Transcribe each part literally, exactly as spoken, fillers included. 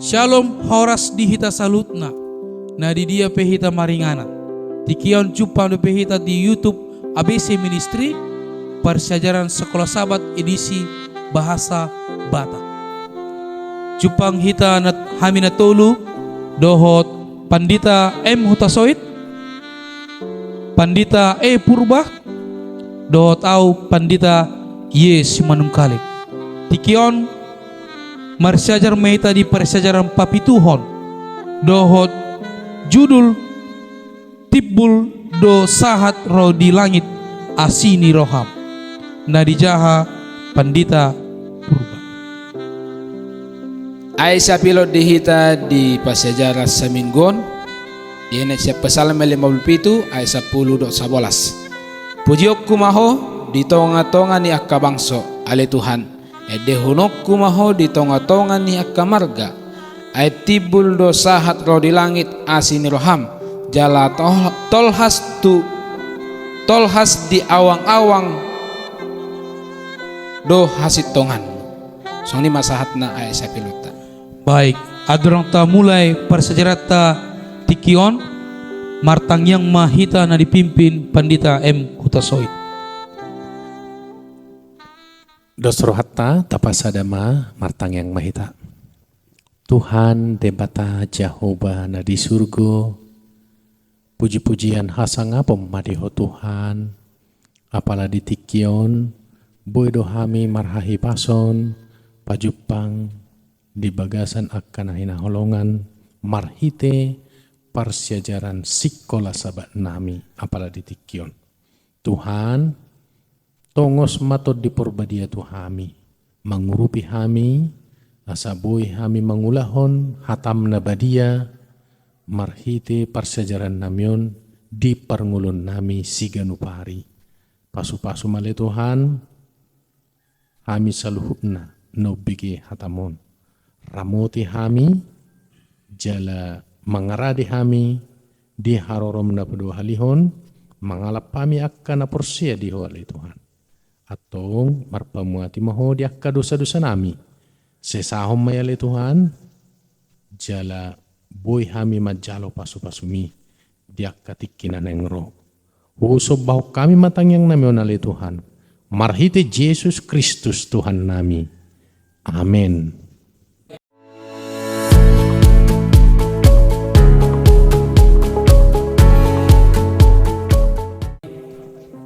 Syalom horas di hita saluhutna, na di dia pe hita maringanan. Tingki on jumpang dope hita di YouTube A B C Ministry, parsiajaran Sekolah Sabat edisi bahasa Batak. Jumpang hita na, hami na tolu, dohot Pandita M Hutasoit, Pandita E Purba, dohot au Pandita Y Simanungkalit. Tingki on marsiajar ma hita di parsiajaran papituhon, dohot judul Timbul do sahat ro di langit asi ni roham, na dijaha Pandita Purba. Ai sapilot di hita di parsiajaran saminggu on, dienet sian Psalmen lima pulu pitu ayat sampulu dohot sabolas. Pujionku ma Ho di tongatonga ni angka bangso, ale Tuhan. Endehononku ma Ho di tongatonga ni angka marga. Ai timbul do sahat ro di langit asi ni roham, jala tol-, tolhas tu, tolhas di awangawang do hasintonganmu. Songon i ma sahatna ayat sapilot ta. Baik, andorang ta mulai parsiajaranta tingki on, martangiang ma hita na dipimpin Pandita M Hutasoit. Dos rohanta, tapasada ma, martangiang ma hita. Tuhan Debata Jahowa na di surgo, pujipujian hasangapon ma di Ho Tuhan, apala di tingki on, boi do hami marhahipason, pajumpang di bagasan angka na hinaholongan, marhite parsiajaran Sikola Sabat nami, apala di tingki on. Tuhan, tongos ma Tondi Porbadia tu hami, mangurupi hami, asa boi hami mangulahon hatam na badia, marhite parsiajaran nami on di parngoluon nami siganup ari. Pasupasu ma ale Tuhan, hami saluhutna na umbege hatam on. Ramoti hami, jala mangarade hami, di harorom na paduahalihon, mangalap hami angka na porsea di Ho ale Tuhan. Antong marpamuati ma Ho di angka dosadosa nami. Sesahon ma i ale Tuhan, jala boi hami manjalo pasupasumi di angka tingki na naeng ro. Husombahon hami ma tangiang nami on ale Tuhan, marhite Jesus Kristus Tuhan nami. Amen.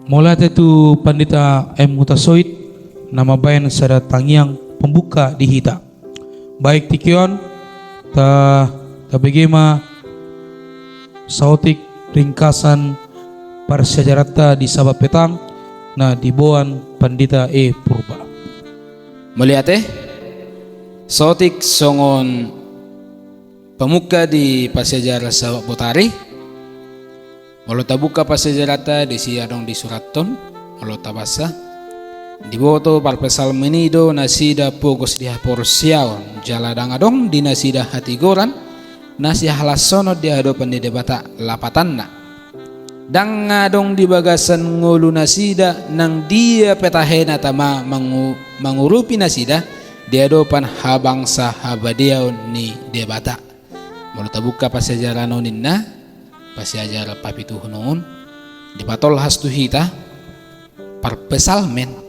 Mauliate tu Pandita M Hutasoit, na mambahen sada tangiang pembuka di hita. Baik, tingki on, ta, tabege ma saotik ringkasan parsiajaranta di Sabat petang, na diboan Pandita E Purba. Mauliate, saotik songon pembuka di parsiajaran Sabat botari, molo tabuka parsiajaranta disi adong disurathon, molo tabasa. Diboto parpsalmen i do nasida pogos di haporseaon, jala ndang adong di nasida hatigoran, na sihalashonon di adopan ni Debata, lapatanna. Ndang adong di bagasan ngolu nasida nang dia pe tahe na tama mangu-, mangurupi nasida di adopan habangsa habadiaon ni Debata. Molo tabuka parsiajaran on ninna, parsiajaran papituhon on, dipatolhas tu hita, parpsalmen.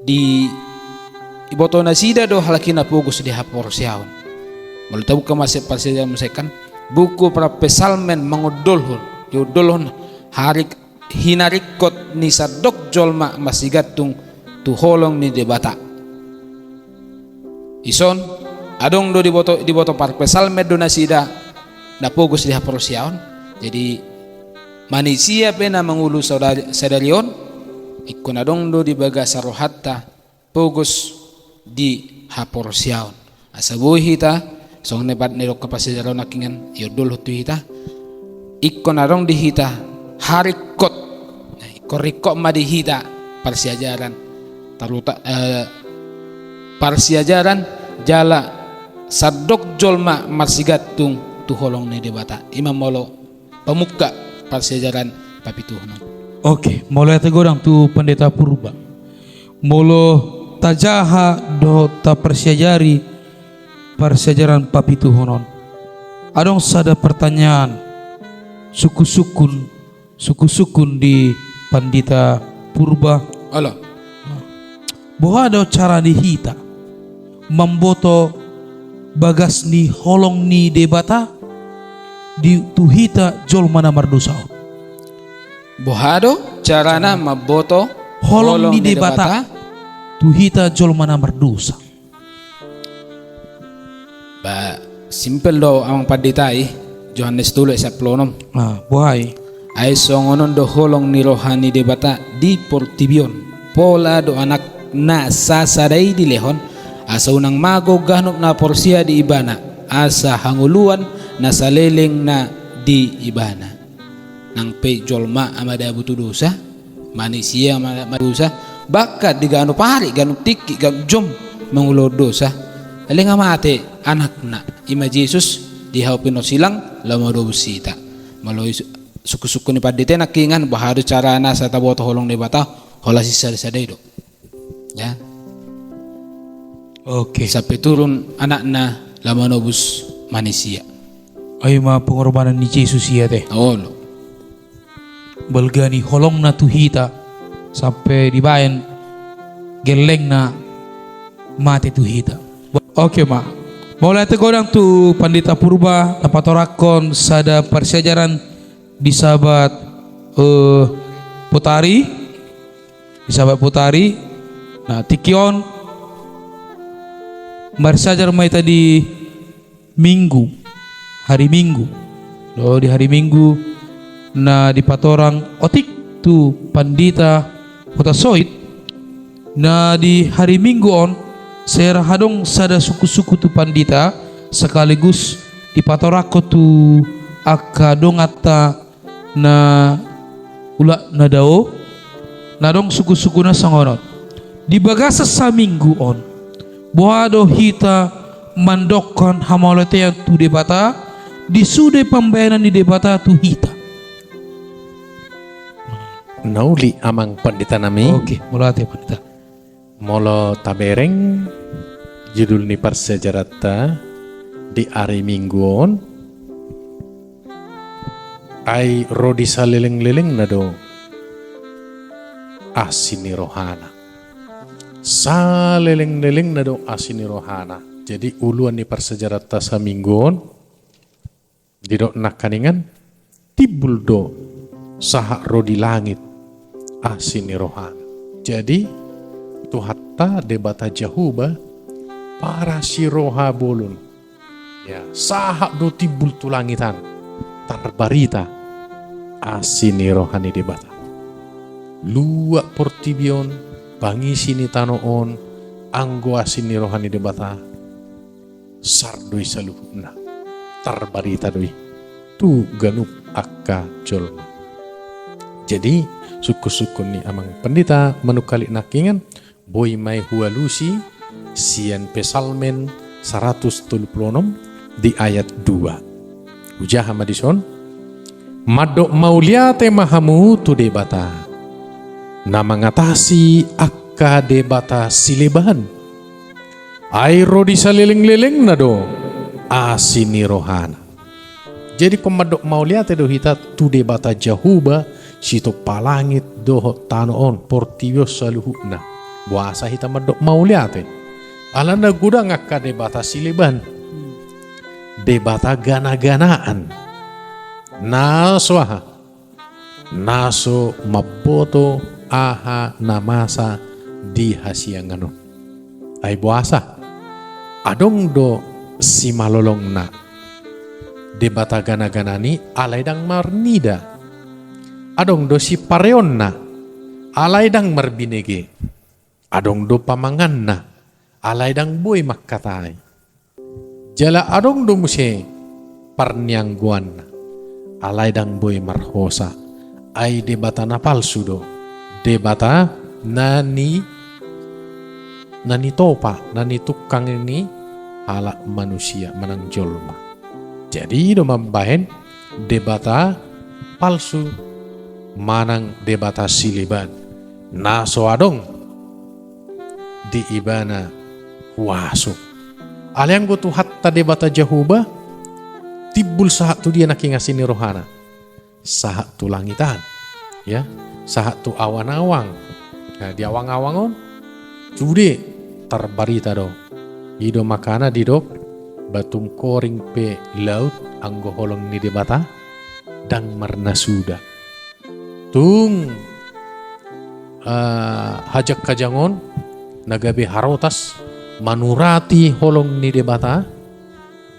Di, diboto nasida do halak i na pogos di haporseaon. Molo tabuka muse parsiajaran muse kan, buku parpsalmen mangondolhon, diondolhon harik-, hinaringkot ni sandok jolma marsigantung tu holong ni Debata. Dison, adong do diboto, diboto parpsalmen do nasida na pogos di haporseaon. Jadi, manisia pe na mangolu sadari, sadari on, ingkon adong do di bagasan rohanta pogos di haporseaon. Asa boi hita, songon na ibaen ni dok parsiajaran nangkiningan, iondolhon tu hita, ingkon adong di hita haringkot. Nah, ingkon ringkot ma di hita parsiajaran. Taruta-, eh, parsiajaran jala sandok jolma marsigantung tu holong ni Debata. I ma molo pamungka parsiajaran papituhon on. Oke, mauliate godang tu Pandita Purba. Molo tajaha dohot taparsiajari parsiajaran papituhon on, adong sada pertanyaan sungkun-sungkun, sungkun-sungkun di Pandita Purba. Olo. Boha do cara ni hita mamboto bagas ni holong ni Debata di tu hita jolma na mardosa on? Boha do carana mamboto holong ni Debata tu hita jolma na mardosa? Ba, simpel do, Amang Pandita, i Johannes tolu ayat sampulu onom. Ah, boha i? Ai songon on do holong ni roha ni Debata di portibi on. Pola do Anakna sasada i dilehon, asa unang mago ganup na porsea di Ibana, asa hangoluan na saleleng na di Ibana. Nang pe jolma ma dabu tu dosa, manisia ma, ma dosa, bahkan di ganup ari, ganup tingki, ganup jom mangulohon dosa. Alai nga mate Anakna, i ma Jesus, dihaopi silang laho manobus hita. Molo i su-, sungkun-sungkun ni pandita i nangkiningan, boha do carana asa taboto holong ni Debata, holan sisada-sada i do. Ya. Oke. Sampe turun Anakna laho manobus manisia. Ai ma pengorbanan ni Jesus i ate. Olo. Balga ni holongna tu hita, sampe dibaen gellengna mate tu hita. Oke ma. Mauliate godang tu Pandita Purba na patorangkon sada parsiajaran di Sabat, eh, Potari. Di Sabat Potari. Nah, tingki on marsiajar ma hita di Minggu, hari Minggu. Do, di hari Minggu na dipatorang otik tu Pandita Hutasoit. Na di hari Minggu on, sai ra adong sada sungkun-sungkun tu pandita, sekaligus dipatorangkon tu angka donganta na ulaon na dao, na adong sungkun-sungkunna songon on. Di bagasan saminggu on, boha do hita mandokkon hamauliateon tu Debata, di sude pambahenan ni Debata tu hita? Na uli, Amang Pandita nami. Oke, mauliate Pandita. Molo tabereng judul ni parsiajaranta di ari Minggu on, ai ro di saleleng-lelengna do asi ni rohana. Saleleng-lelengna do asi ni rohana. Jadi uluan ni parsiajaranta saminggu on, didok nangkiningan, timbul do sahat ro di langit asi ni rohana. Jadi Tuhanta Debata Jahowa parasiroha bolon. Ya, sahat do timbul tu langit an, tarbarita asi ni roha ni Debata. Luat portibi on, pangisi ni tano on, anggo asi ni roha ni Debata, sar do i saluhutna, tarbarita do i tu ganup angka jolma. Jadi sungkun-sungkun ni Amang Pandita manungkalik nangkiningan, boi ma i hualusi sian Psalmen saratus tolu pulu onom di ayat dua. Hujaha ma dison. Mandok mauliate ma hamu tu Debata, na mangatasi angka debata sileban. Ai ro di saleleng-lelengna do asi ni rohana. Jadi ingkon mandok mauliate do hita tu Debata Jahowa, sitompa langit dohot tano on, portibi on saluhutna. Boasa hita mandok mauliate? Alana godang angka debata sileban, debata gana-ganaan, na so aha, na so mamboto aha na masa di hasiangan on. Ai boasa? Adong do simalolongna debata gana-ganaan i, alai ndang marnida. Adong do sipareonna, alai ndang marbinege. Adong do pamanganna, alai ndang boi mangkatai. Jala adong do muse parnianggoanna, alai ndang boi marhosa. Ai debata na palsu do, debata na ni, na nitopa, na nitungkang ni halak manusia manang jolma. Jadi i do mambahen debata palsu manang debata sileban, na so adong di ibana huaso. Alai anggo Tuhanta Debata Jahowa, timbul sahat tu dia nangkin asi ni rohana? Sahat tu langit an, ya, sahat tu awang-awang. Nah, di awang-awang on, sude tarbarita do. I do makana didok, ba tung koring pe laut anggo holong ni Debata, ndang marnasuda. Tung, eh, hajang-hajang on na gabe harotas manurati holong ni Debata,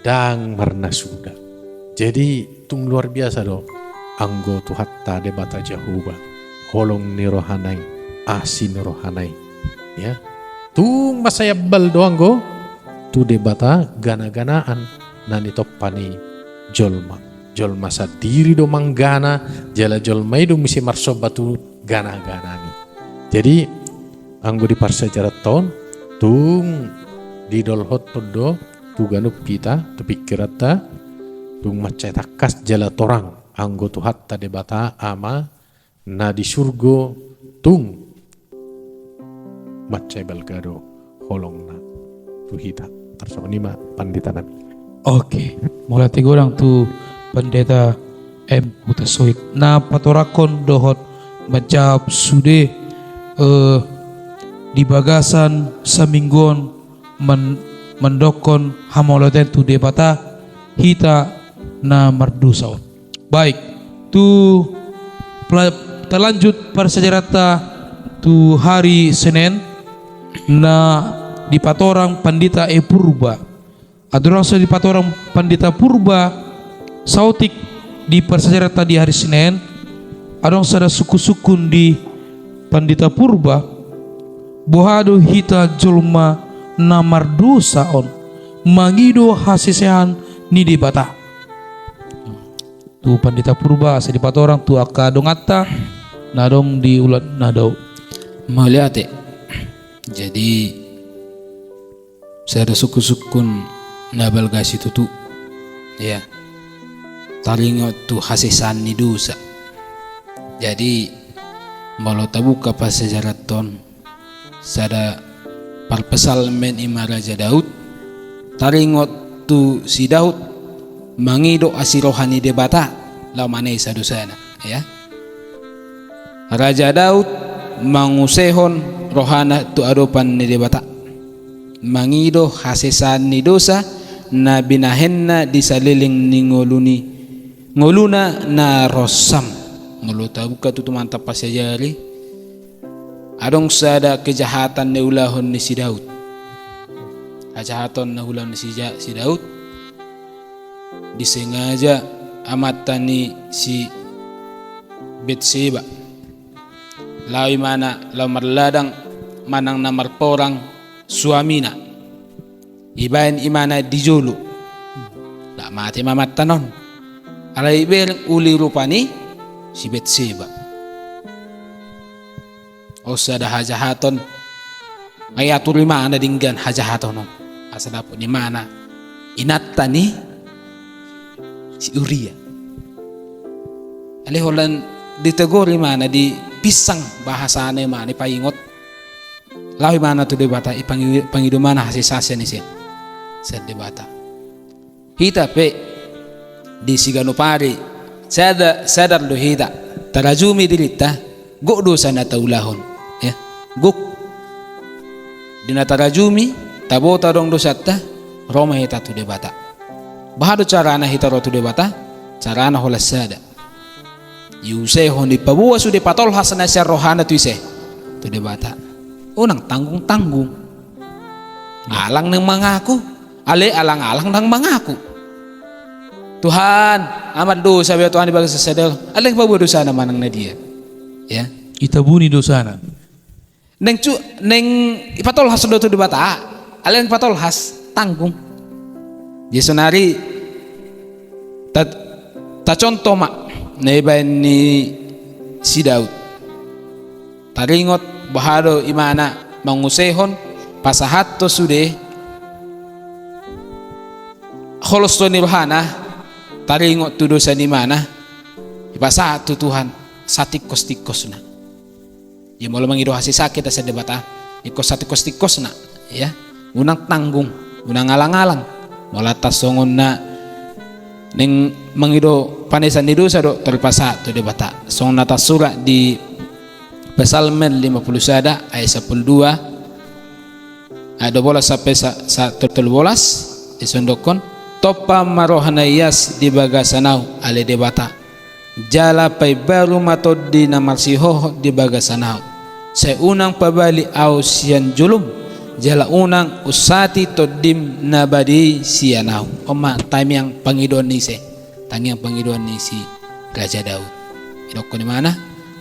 ndang marnasuda. Jadi, tung luar biasa do anggo Tuhanta Debata Jahowa, holong ni rohana i, asi ni rohana i. Ya. Tung mansai ambal do anggo tu Debata gana-ganaan na nitompa ni jolma. Jolma sandiri do manggana, jala jolma i do muse marsomba tu gana-ganaan i. Jadi, anggo di parsiajaranta on, tung didolhothon do tu ganup hita, tu pingkiranta, tung mansai tangkas jala torang anggo Tuhanta Debata Ama na di surgo, tung mansai balga do holongna tu hita. Tarsongon i ma, pandita nami. Oke, mauliate godang tu Pandita M Hutasoit na patorangkon dohot manjawab sude, eh, di bagasan saminggu on man-, mandokkon hamauliateon tu Debata hita na mardosa on. Baik, tu pela-, talanjut parsiajaranta tu hari Senen na dipatorang Pandita E Purba. Andorang so dipatorang Pandita Purba saotik di parsiajaranta di hari Senen, adong sada sungkun-sungkun di Pandita Purba, boha do hita jolma na mardosa on mangido hasesean ni Debata. Tu Pandita Purba, asa dipatorang tu angka donganta na adong di ulaon na dao. Mauliate. Jadi, sada sungkun-sungkun na balga situtu. Ya. Taringot tu hasesean ni dosa. Jadi, molo tabuka parsiajaranta on, sada parpsalmen i ma Raja Daud, taringot tu si Daud mangido asi roha ni Debata, laho manesa dosana, ya. Raja Daud mangusehon rohana tu adopan ni Debata, mangido hasesean ni dosa na binahenna di saleleng ni ngolu ni, ngoluna na ronsam. Molo tabuka tutu mantap parsiajari, adong sada kejahatan na ulahon ni si Daud. Hajahaton na ulahon ni si Ja-, si Daud, disengaja amanta ni si Betseba. Laho imana, laho marladang manang na marporang suamina. Ibaen imana di jolo. Nda mate ma amanta on. Alai bereng uli rupa ni si Betseba. O, sada hajahaton. Nga iatur imana denggan hajahaton on. Asa dapot imana inanta ni si Uria. Alai holan ditegor imana, dipinsang bahasana imana, dipaingot. Laho imana tu Debata, ipangi-, pangido imana hasesean sian ise? Sian Debata. Hita pe di siganup ari, sada-, sadar do hita, tarajumi dirinta, gok dosa na taulahon, ya, gok. Di na tarajumi, taboto adong dosanta, ro ma hita tu Debata. Boha do carana hita ro tu Debata? Carana holan sada. Iusehon, ipaboa sude patolhas na sian rohana tu ise? Tu Debata. Unang tanggung-tanggung. Alang naeng mangaku, alai alang-alang ndang mangaku. Tuhan, ahu mardosa be Tuhan, di bagasan sadari on. Alai ipaboa dosana manang na dia. Ya. Itabuni dosana. Naeng cu-, naeng ipatolhas do tu Debata, alai naeng ipatolhas, tanggung. Jadi sonari ta-, tacontoh ma na ibaen ni si Daud. Taringot boha do imana mangusehon, pasahathon sude holso ni rohana, taringot tu dosa ni imana, ipasahat tu Tuhan satingkos-tingkosna. Ia molo mangido hasesean hita sian Debata, ingkon satingkos-tingkosna, ya. Unang tanggung. Unang alang-alang. Molo atas songon na naeng mangido panesan ni dosa do tarpasahat tu Debata. Songon na tarsurat di Psalmen lima puluh sada ayat sampulu dua, ayat dua bolas sampe sa-, sa-, tolu bolas, dison didokkon, "Tompa ma roha na ias di bagasan ahu, ale Debata. Jala paimbaru ma tondi na marsihohot di bagasan ahu. Sai unang pabali ahu sian jolom, jala unang unsati tondim na badia i sian ahu." On ma tangiang pangidoan ni ise? Tangiang pangidoan ni si Raja Daud. Didokkon ibana,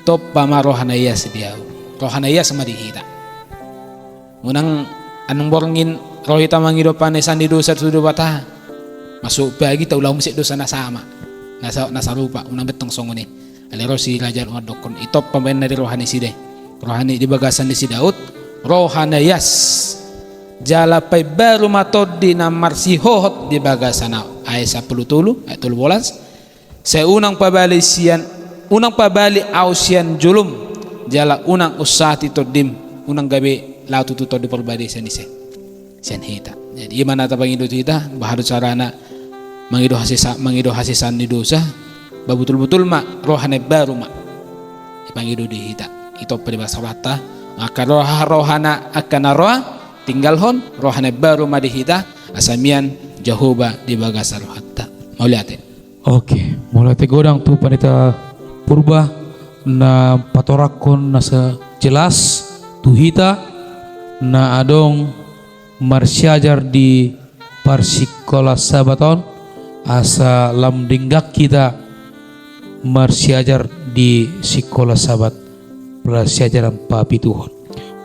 "Tompa ma roha na ias di ahu." Roha na ias ma di hita. Unang annon borngin ro hita mangido panesan ni dosa tu Debata. Masuk pe agi taula muse dosa na sama. Na sa-, na sarupa, unang bettong songon i. Alai ro si Raja Daud mandokkon, "Itompa ma inna di roha ni si Daud." Roha ni di bagasan ni si Daud, roha na ias. "Jala paimbaru ma tondi na marsihohot di bagasan ahu." Ayat sampulu tolu, ayat tolu bolas. "Sai unang pabali sian, unang pabali ahu sian jolom, jala unang unsati tondim." Unang gabe laho tutu Tondi Parbadia sian ise? Sian hita. Jadi, i ma na tapangido tu hita, boha do carana mangido hasesa-, mangido hasesaan ni dosa, ba butul-butul ma, roha na imbaru ma. Dipangido di hita. Itompa di bagasan rohanta, angka roha, roha na, angka na roa, tinggalhon, roha na imbaru ma di hita, asa mian Jahowa di bagasan rohanta. Mauliate. Oke, mauliate godang tu Pandita Purba na patorangkon na sa-, jelas tu hita na adong marsiajar di parsikola Sabat on, asa lam denggan hita marsiajar di sikola Sabat parsiajaran papituhon.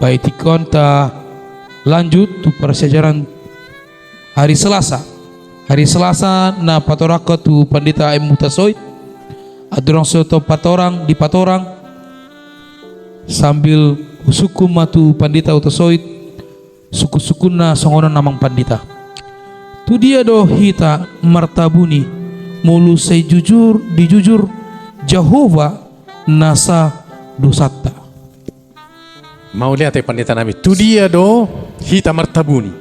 Baik, tingki on ta lanjut tu parsiajaran hari Selasa. Hari Selasa na patorangkon tu Pandita M. Hutasoit. Andorang so tong patorang, dipatorang, sambil husungkun ma tu Pandita Hutasoit, sungkun-sungkunna songon on, Amang Pandita. Tu dia do hita martabuni, molo sai jujur, dijujur Jahowa nasa dosanta? Mauliate, Pandita nami. Tu dia do hita martabuni,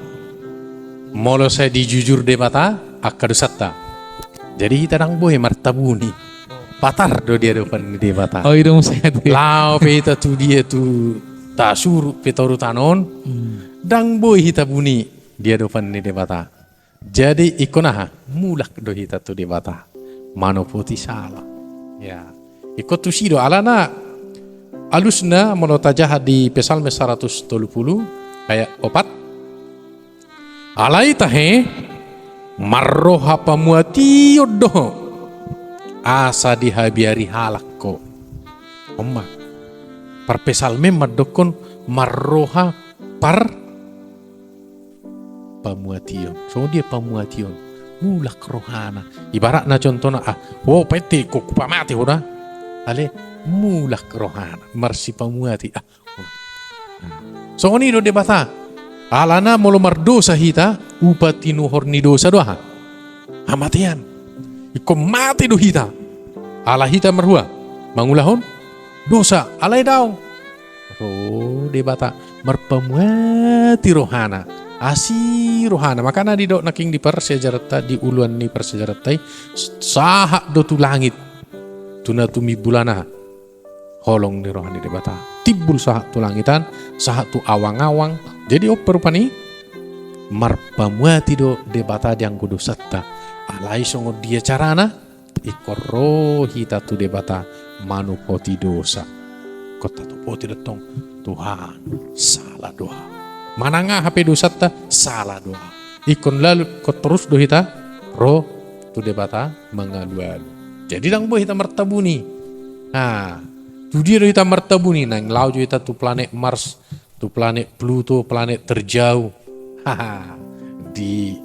molo sai dijujur Debata angka dosanta? Jadi hita ndang boi martabuni. Patar do di adopan ni Debata. Oh, i do muse ate. Laho pe hita tu dia tu tasurut pe toru tano on, hmm, ndang boi hita buni di adopan ni Debata. Jadi ingkon aha? Mulak do hita tu Debata manopoti sala. Ya. Ingkon tusi do, alana alusna molo tajaha di Psalmen saratus tolu pulu ayat opat. Alai tahe, marroha pamuation do ho, asa dihabiari halak ho. On ma. Parpsalmen mandokkon marroha par pamuation. Songon dia pamuation? Mulak rohana. Ibaratna contohna, ah, wo, painte ingkon hupamate ho da. Alai mulak rohana, marsipamuati. Ah, songon i do Debata. Alana molo mardosa hita, upa tinuhor ni dosa do aha? Hamatean. Ingkon mate do hita. Ala hita marhua mangulahon dosa, alai daong. Ro Debata marpamuati rohana, asi rohana. Makana didok nangkin di parsiajaranta, di uluan ni parsiajaranta i, sahat do tu langit, tu na tumimbul aha? Holong ni roha ni Debata. Timbul sahat tu langit an, sahat tu awang-awang. Jadi on pe rupani marpamuati do Debata di anggo dosanta. Alai songon dia carana? Ingkon ro hita tu Debata manopoti dosa. Ingkon tatopoti do tong, Tuhan, sala do ahu. Manang aha pe dosanta, sala do ahu. Ingkon lalu, ingkon torus do hita ro tu Debata mangalualu. Jadi ndang boi hita martabuni. Nah, tu dia do hita martabuni? Naeng laho jo hita tu planet Mars, tu planet Pluto, planet terjauh. Haha. Di,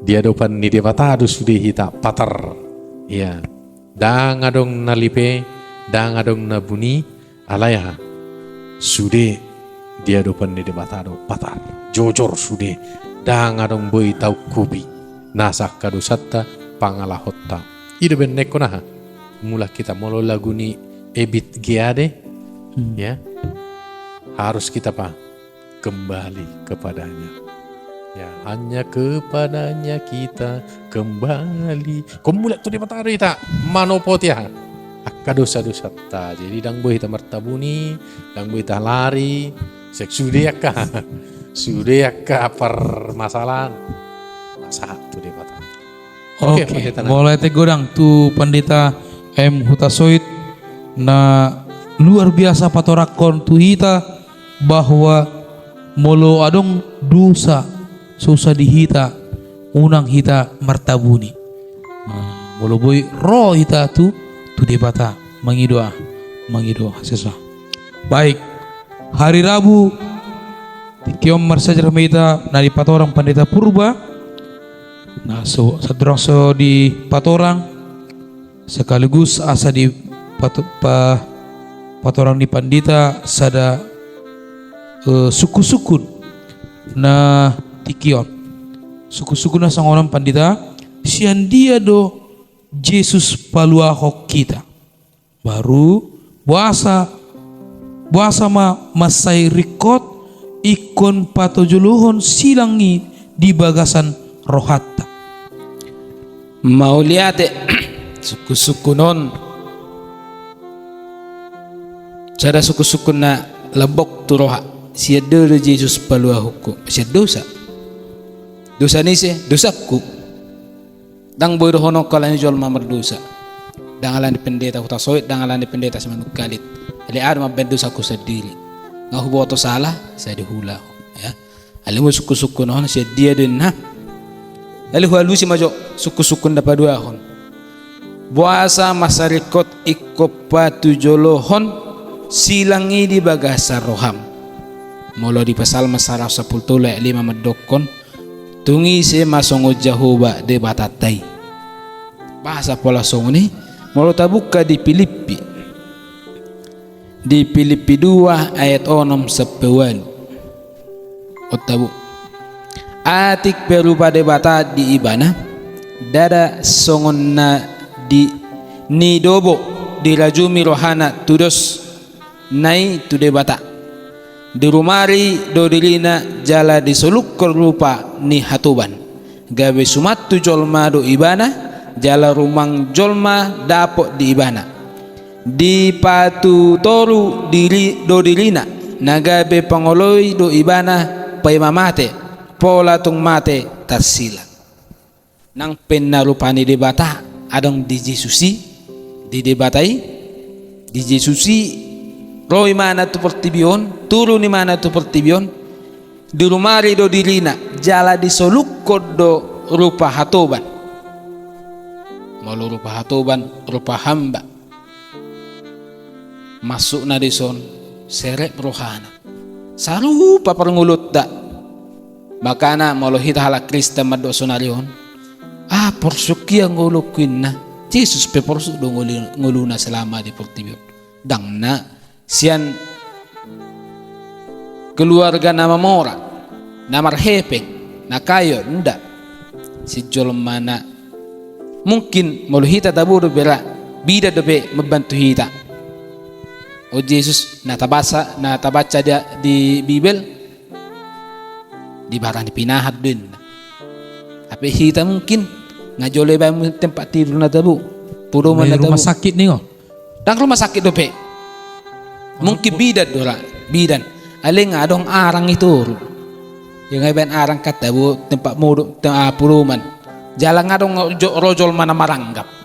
di adopan ni Debata do sude hita patar. Iya. Ndang adong na lipe, ndang adong na buni, alai aha? Sude di adopan ni Debata do patar. Jojor sude, ndang adong boi taungkupi nasa angka dosanta, pangalahonta. I do umbahen ingkon aha? Mulak hita, molo lagu ni Ebit G. Ade, hmm, ya. Harus kita apa? Kembali kepada-Nya. Ya, hanya kepada-Nya kita kembali. Ingkon mulak tu Debata do hita manopoti aha? Angka dosa-dosanta. Jadi, ndang boi hita martabuni, ndang boi hita lari. Sek sude angka, sude angka permasalahan. Masa tu Debata. Oke, Oke, Pandita, nah. Mauliate godang tu Pandita M Hutasoit, na luar biasa patorangkon tu hita bahwa molo adong dosa so usa di hita, unang hita martabuni. Nah, molo boi ro hita tu, tu Debata, mangido a, mangido hasesaan. Baik, hari Rabu, tingki on marsiajar ma hita na dipatorang Pandita Purba, na so, sandorang so dipatorang, sekaligus asa di pato-, pa-, patorang ni Pandita sada, eh, sungkun-sungkun na tingki on. Sungkun-sungkun na songon on, Pandita, sian dia do Jesus paluahon hita? Baru, boasa, boasa ma mansai ringkot ingkon patujolohon silang i di bagasan rohanta? Mauliate. Sungkun-sungkun on, sada sungkun-sungkun na lambok tu roha. Sian dia do Jesus paluahonku? Sian dosa. Dosa ni ise? Dosangku. Ndang boi dohononku alani jolma mardosa. Ndang alani Pandita Hutasoit, ndang alani Pandita Simanungkalit. Alai aha do mambaen dosangku sandiri? Nga huboto sala, sai diulahon, ya. Alai molo sungkun-sungkun on, sian dia do inna? Alai hualusi ma jo sungkun-sungkun na paduahon. Boasa mansai ringkot ingkon patujolohon silang i di bagasan roham? Molo di Psalmen saratus sampulu tolu ayat lima mandokkon, tung ise ma songon Jahowa Debatanta i? Boasa pola songon i? Molo tabuka di Pilippi, di Pilippi dua ayat onom sampe ualu. On tabuka. Atik pe rupa Debata di ibana, ndada songon na di, nidobo, dirajumi rohana tudos na i tu Debata. Dirumari do dirina jala disolunghon rupa ni hatoban. Gabe sumantu jolma do ibana, jala rumang jolma dapot di ibana. Dipatutoru diri, do dirina, na gabe pangoloi do ibana paima mate, pola tung mate tarsila. Nang pe na rupa ni Debata adong di Jesus i, di Debata i, di Jesus i, ro imana tu portibi on, turun imana tu portibi on, dirumari do dirina, jala disolunghon do rupa hatoban. Molo rupa hatoban, rupa hamba. Masukna dison, serep rohana. Sarupa parngoluonta. Makana molo hita halak Kristen mandok sonari on, ah, porsuk ia ngolungku inna. Jesus pe porsuk do ngolu-, ngoluna selama di portibi on. Ndang na sian keluarga na mamora, na marhepeng, na kayo, nda. Sian jolma na mungkin molo hita tabo dope ra, bidan dope mambantu hita. O Jesus, na tabaca, na tabaca di, di Bibel, di bara ni pinahan do inna. Hape hita mungkin nga jolo ibaen tempat tidur na tabo. Podoman na tabo. Rumah sakit ninna. Ndang rumah sakit dope. Mungkin bidan do ra, bidan. Alai nga adong arang i toru. Ia nga ibaen arang kan tabo tempat modom, te-, ah, podoman. Jala nga adong jo-, ro jolma na maranggap.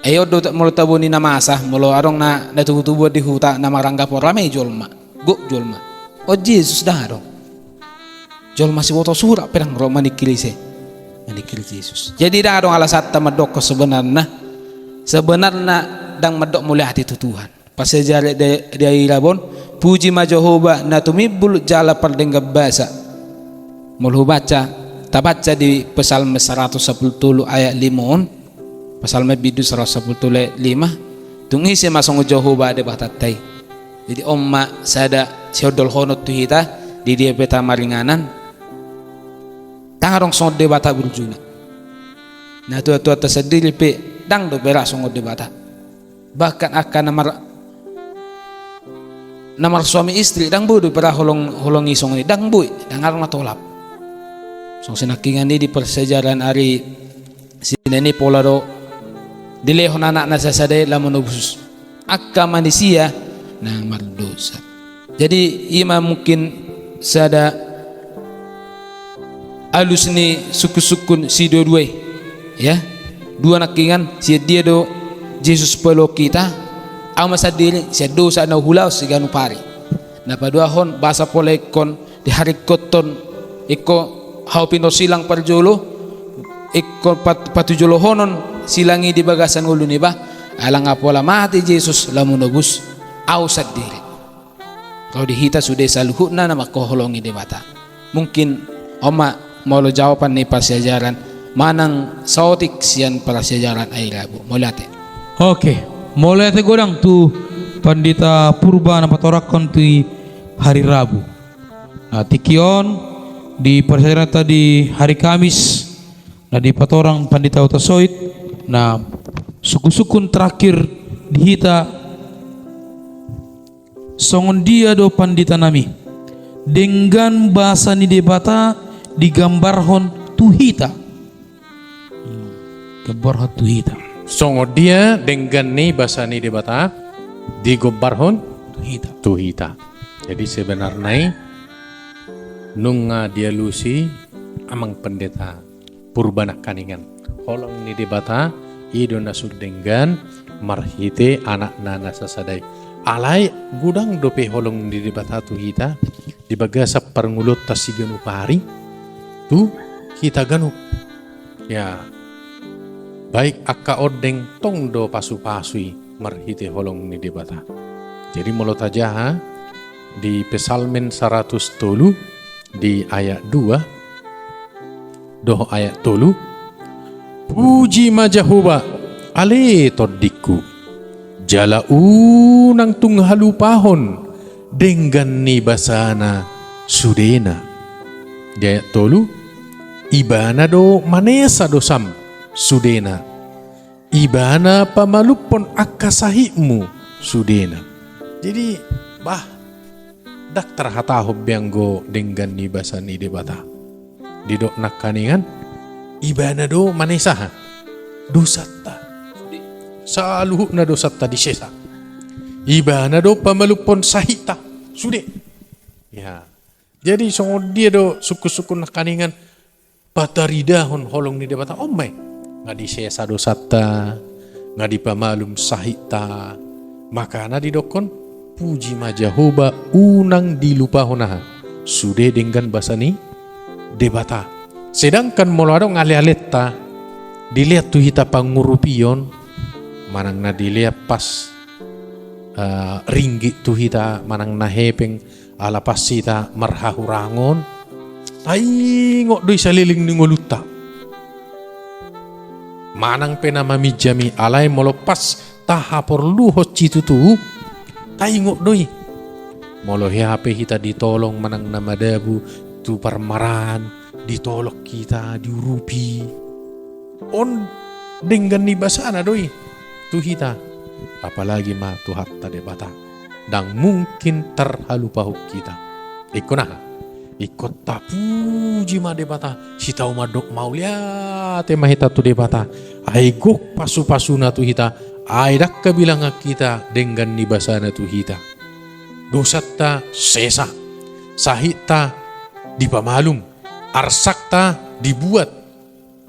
Ai on do ta-, molo tabo ni na masa, molo adong na, na tubu-tubuan di huta na maranggap on, rame jolma. Gok jolma. O Jesus, ndang adong. Jolma siboto surat pe ndang ro maningkiri ise? Maningkiri Jesus. Jadi ndang adong alasanta mandokkon sebenarna, sebenarna ndang mandok mauliate tu Tuhan. Pas siajar di, di Irabon, puji ma Jahowa na tumimbul jala pardenggan basa. Molo hubaca, tabaca di Psalmen saratus sampulu tolu ayat lima on, Psalmen bindu saratus sampulu tolu ayat lima, tung ise ma songon Jahowa Debatanta i. Jadi on ma sada siondolhonon tu hita, di dia pe tamaringanan, ndang adong songon Debata burjuna. Natuatuanta sandiri pe ndang dope ra songon Debata. Bahkan angka na mar-, na marsuami istri, ndang boi dope ra holong, holong i songon i, ndang boi, ndang adong na tolap. Songon sinangkingan i di parsiajaran ari Senen i pola do dilehon Anakna sasada i laho manobus angka manisia na mardosa. Jadi i ma mungkin sada alus ni sungkun-sungkun sidua-dua i, ya. Dua nangkingan, sian dia do Jesus paluahon hita? Au ma sandiri sian dosa na hulaon siganup ari. Na paduahon, boasa pola ingkon diharingkothon, ingkon hau pintor silang parjolo, ingkon pat-, patujolohonon silang i di bagasan ngolu niba, ala nga pola mate Jesus laho manobus au sandiri. Ro di hita sude saluhutna na manghaholongi Debata. Mungkin on ma molo jawaban ni parsiajaran manang saotik sian parsiajaran ari Rabu. Mauliate. Oke, mauliate godang tu Pandita Purba na patorangkon tu i hari Rabu. Nah, tingki on di parsiajaranta di hari Kamis, na dipatorang Pandita Huta Soit, na sungkun-sungkun terakhir di hita, songon dia do pandita nami, denggan basa ni Debata digambarhon tu hita. Hmm, gambarhon tu hita. Songon dia denggan ni basa ni Debata digombarhon tu hita. Tu hita. Jadi sebenarna i nunga dialusi Amang Pendeta Purba nangkaningan. Holong ni Debata i do na sun denggan marhite Anakna na sasada i. Alai godang dope holong ni Debata tu hita di bagasan parngoluonta siganup ari tu hita ganup. Ya, baik angka ondeng tong do pasu-pasu i marhite holong ni Debata. Jadi molo tajaha di Psalmen saratus tolu di ayat dua dohot ayat tolu, puji ma Jahowa, ale tondingku, jala unang tung halupahon denggan ni basana sudena. Di ayat tolu, Ibana do manesa dosam sudena. Ibana pamalumhon angka sahitmu sudena. Jadi, bah, ndang tarhatahon be anggo denggan ni basa ni Debata. Didok nangkaningan, Ibana do manesa aha? Dosanta. Saluhutna dosanta disesa. Ibana do pamalumhon sahitta. Sude. Ya. Jadi songon dia do sungkun-sungkun nangkaningan pataridahon holong ni Debata, on ma i. Nga disesa dosanta, nga dipamalum sahitta. Makana didokkon, puji ma Jahowa, unang dilupahon aha? Sude denggan basa ni Debata. Sedangkan molo adong ale-alenta dilehon tu hita pangurupion, manang na dilehon pas, eh, ringgit tu hita, manang na hepeng, ala pas hita marhahurangon, taingot do i saleleng ni ngolunta. Manang pe na maminjam i, alai molo pas tahaporluhon situtu, taingot do i. Molo hea pe hita ditolong manang na madabu tu parmaraan, ditolong hita, diurupi. On denggan ni basana do i tu hita. Apalagi ma Tuhanta Debata. Ndang mungkin tarhalupahon hita. Ingkon aha? Ingkon tapuji ma Debata. Sitau mandok mauliate ma hita tu Debata. Ai gok pasu-pasuna tu hita. Ai ndang habilangan hita denggan ni basana tu hita. Dosanta sesa. Sahitta dipamalum. Arsakta dibuat.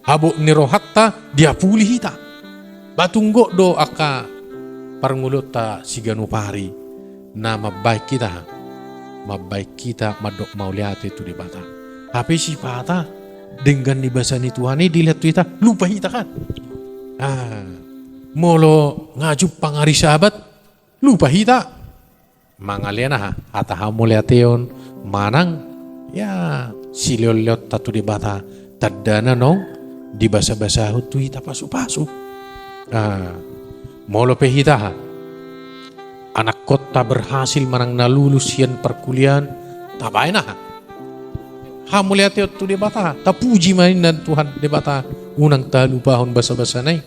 Habot ni rohanta diapuli hita. Ba tung gok do angka parngoluonta siganup ari na mambahen hita, mambahen hita mandok mauliate tu Debata. Hape sipata denggan ni basa ni Tuhan i dilehon tu hita, lupa hita kan. Ah, molo nga jumpang ari Sabat, lupa hita. Mangalean aha? Hata hamauliateon manang, ya, silehon-lehonta tu Debata, tandana naung dibasa-basahon tu hita pasu-pasu. Ah, molo pe hita aha? Anakkonta berhasil manang na lulus sian parkuliahan, tabaen aha? Hamauliateon tu Debata, tapuji ma ninna Tuhan Debata, unang talupahon basa-basana i.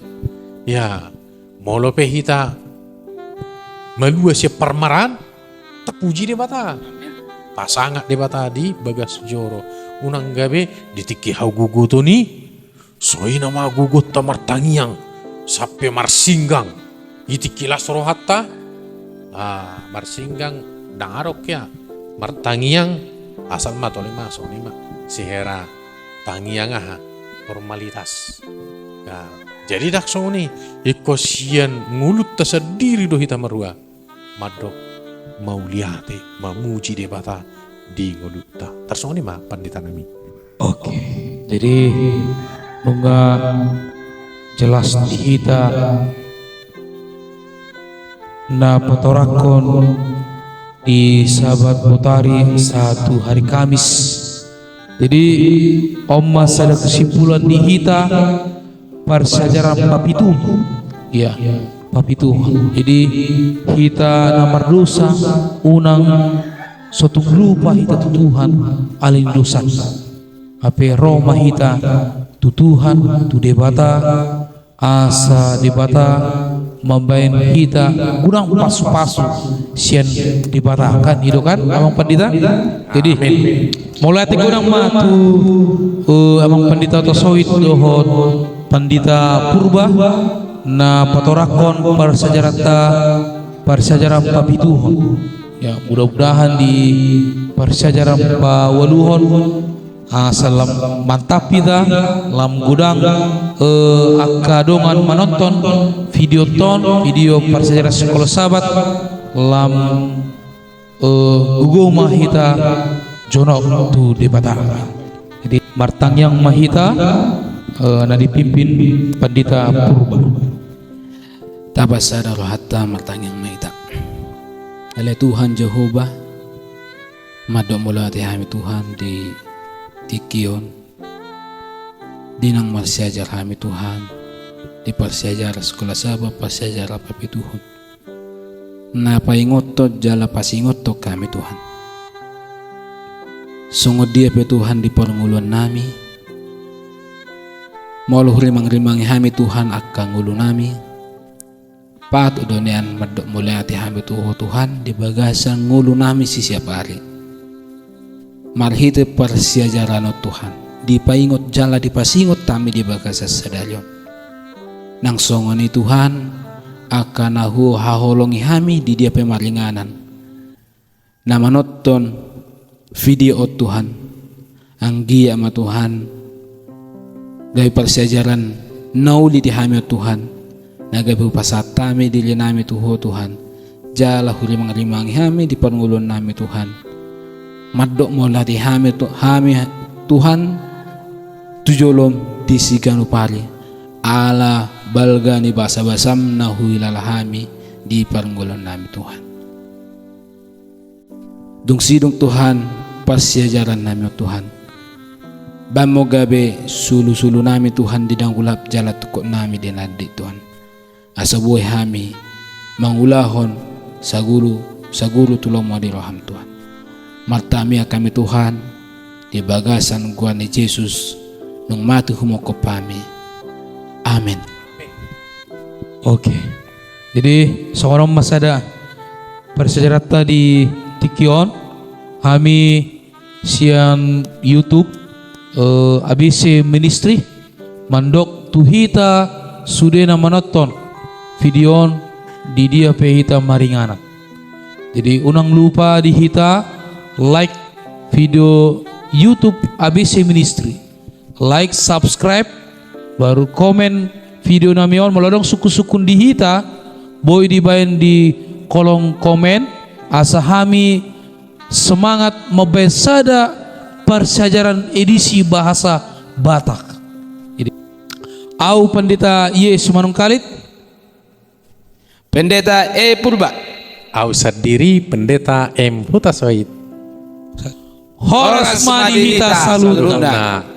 Ya, molo pe hita malua sian parmaraan, tapuji Debata. Pasangap Debata di bagas joro. Unang gabe di tingki hagogoton i, songon i nama gogonta martangiang sampe marsinggang. Di tingki las rohanta, ah, marsinggang, ndang adong hea martangiang, asal ma tole ma songon i ma, sihera tangiang aha, formalitas. Nah, jadi ndang songon i, ingkon sian ngolunta sandiri do hita marua mandok mauliate, mamuji Debata di ngolunta. Tarsongon i ma pandita nami. Oke, jadi nunga jelas di hita na patorangkon di Sabat botari sahat tu hari Kamis. Jadi on ma sada kesimpulan di hita parsiajaran papituhon. Iya, papituhon. Jadi hita na mardosa unang so tung lupa hita tu Tuhan ala ni dosanta. Hape ro ma hita tu Tuhan, tu Debata, asa Debata mambahen hita godang pasupasu sian Debata, kan i do kan, Amang Pandita? Jadi, amin. Mauliate godang ma tu, eh, Amang Pandita Oto Sohit dohot Pandita Purba na patorangkon parsiajaranta, parsiajaran papituhon. Ya, mudah-mudahan di parsiajaran paualuhon asa lam mantap hita, lam godang, eh, angka dongan manonton video on, video parsiajaran Sikola Sabat, lam, eh, gogo ma hita jonok tu Debata. Jadi martangiang ma hita, eh, na dipimpin Pandita Purba. Tapasada rohanta, martangiang ma hita. Ale Tuhan Jahowa, mandok mauliate hami Tuhan di tingki on, di naung marsiajar hami Tuhan, di parsiajaran Sikola Sabat, parsiajaran papituhon. Na paingothon jala pasingothon hami Tuhan. Songon dia pe Tuhan di parngoluan nami, molo hurimangrimangi hami Tuhan angka ngolu nami, patut do nian mandok mauliate hami tu Ho Tuhan di bagasan ngolu nami sisiap ari. Marhite parsiajaran on Tuhan, dipaingot jala dipasingot hami di bagasan sadari on. Nang songon i Tuhan, angka na huhaholongi hami di dia pe maringanan, na manonton video on Tuhan. Anggiat ma Tuhan, gabe parsiajaran na uli di hami on Tuhan, na gabe hupasahat hami diri nami tu Ho Tuhan, jala hurimangrimangi hami di parngoluan nami Tuhan. Mandok mauliate hami tu, hami Tuhan, tu jolom di siganup ari, ala balga ni basabasam na huhilala hami di parngoluan nami Tuhan. Dung sidung Tuhan, parsiajaran nami on Tuhan, bahen ma gabe sulusulu nami Tuhan di na ungkap jala tungkot nami di na hansit Tuhan. Asa boi hami mangulahon saguru, saguru tu lomo ni roham Tuhan. Martangiang hami Tuhan, di bagasan goar ni Jesus, naung mate humongkop hami. Amen. Oke. Jadi, songon on ma sada parsiajaranta di tingki on, hami sian YouTube, eh, A B C Ministry, mandok tu hita sude na manonton video on di dia pe hita maringanan. Jadi, unang lupa di hita like video YouTube A B C Ministry. Like, subscribe, baru komen video nami on. Molo adong sungkunsungkun di hita, boi dibaen di kolom komen, asa hami semangat mambaen sada parsiajaran edisi bahasa Batak. Jadi, au Pandita Y Simanungkalit. Pendeta E Purba. Au sandiri Pendeta M Hutasoit. Horas ma di hita saluhutna. Saluhutna.